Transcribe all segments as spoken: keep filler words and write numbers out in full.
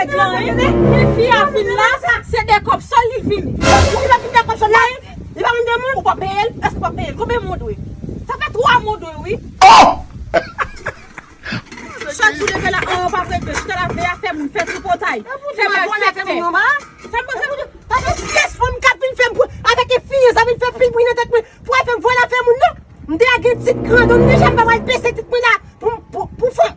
Gen fi a vin la, se de kòb sòl li vini. Ou vle vin de kòb sòl la? Li pa vin de moun? Ou pa peye l? Èske ou pa peye l? Konbyen mwa w dwe? Sa fè twa mwa w dwe, wi. Chak jou leve la, an, pa regle. Chita la, veye afè moun, fè tripotay, fè malfektè. Sa m panse pou di, pa gen pyès fanm k ap vin fè m pou, avèk enfliyans, ap vin fè pil bri nan tèt mwen, pou al fè m vòlè afè moun, non. M deja gen tit grandon, m deja m pa pral bese tit mwen la pou, pou, pou fè.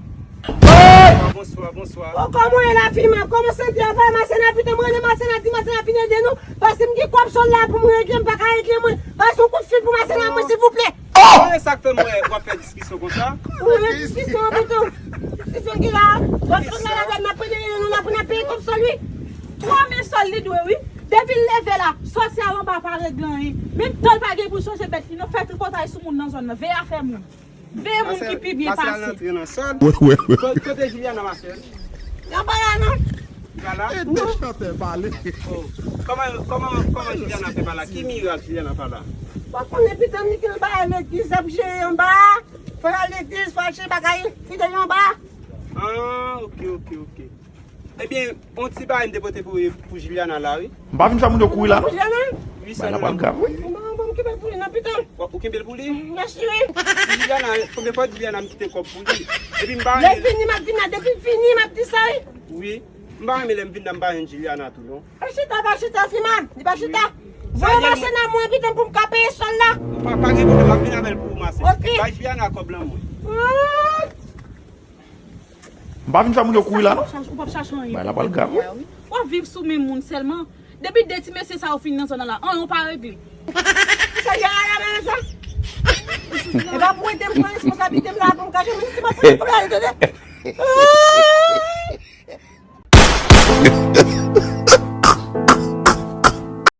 Bonswa, bonswa. O, kòman w ye la, Fima? Kòman sante a? Fè Masena, pito m rele Masena, di Masena vin ede nou. Paske m gen kòb sòl la pou m regle, m pa ka regle mwen. Pase yon kout fil pou Masena mwen, silvouplè. Konnen sa k fè m wè w ap fè diskisyon konsa? Ou wè diskisyon an, pito. Diskisyon ki la. W ap sot la ladan, n ap pede rele nou la pou n ap peye kòb sòl, wi. Twa mil sòl li dwe, wi. Depi l leve la, sòsyè a anba pa regle anyen. Menm tan l pa gen pou l chanje bèt li, non, fè tripotay sou moun nan zòn nan. Veye afè moun. Veye moun ki pi byen pase. Kote Juliana, ma sè? Li anba la, non? Li pa la? Ede chantè pale. Oh. Kòman, kòman, kòman Juliana fè pa la? Ki mirak Juliana pa la? Pa konnen, pito m di ke l bay legliz ap jere anba. Fò l al legliz, fò l al chèche bagay, fidèl yo anba. Ah, ok, ok, ok. Ebyen, yon ti bagay m te pote pou, pou Juliana la, wi. M pa vin fè moun yo kouri la, non. Pou Juliana? Wi, bagay la pral grav, wi. Bon, bon, m kenbe l pou li, non, pito. Ou kenbe l pou li? Mèsi, wi. Juliana, konbyen fwa Juliana m kite kòb pou li? Epi m pa... Lè l vini, m ap vin la. Depi l vini, m ap di sa, wi. Wi. M pa renmen lè m vin la, m pa jwenn Juliana tou, non. Pa chita, pa chita, Fima. Li pa chita. Voye Masena mwen, pito m, pou m ka peye sòl la. Pa, pa gen pwoblèm, m ap vin avè l pou ou, Masena. Ok. Bay Juliana kòb lan mwen. Ah. M pa vin fè moun yo kouri la, non. Ou p ap chache anyen. Bagay la pral grav, wi. W ap viv sou men moun sèlman. Depi de ti mesye sa yo fin nan zòn nan la, anyen w pa regle. Sa y a la menm sa? E pa pou ede m pran responsablite m la pou m kache moun ki pa pran pwoblèm, tande?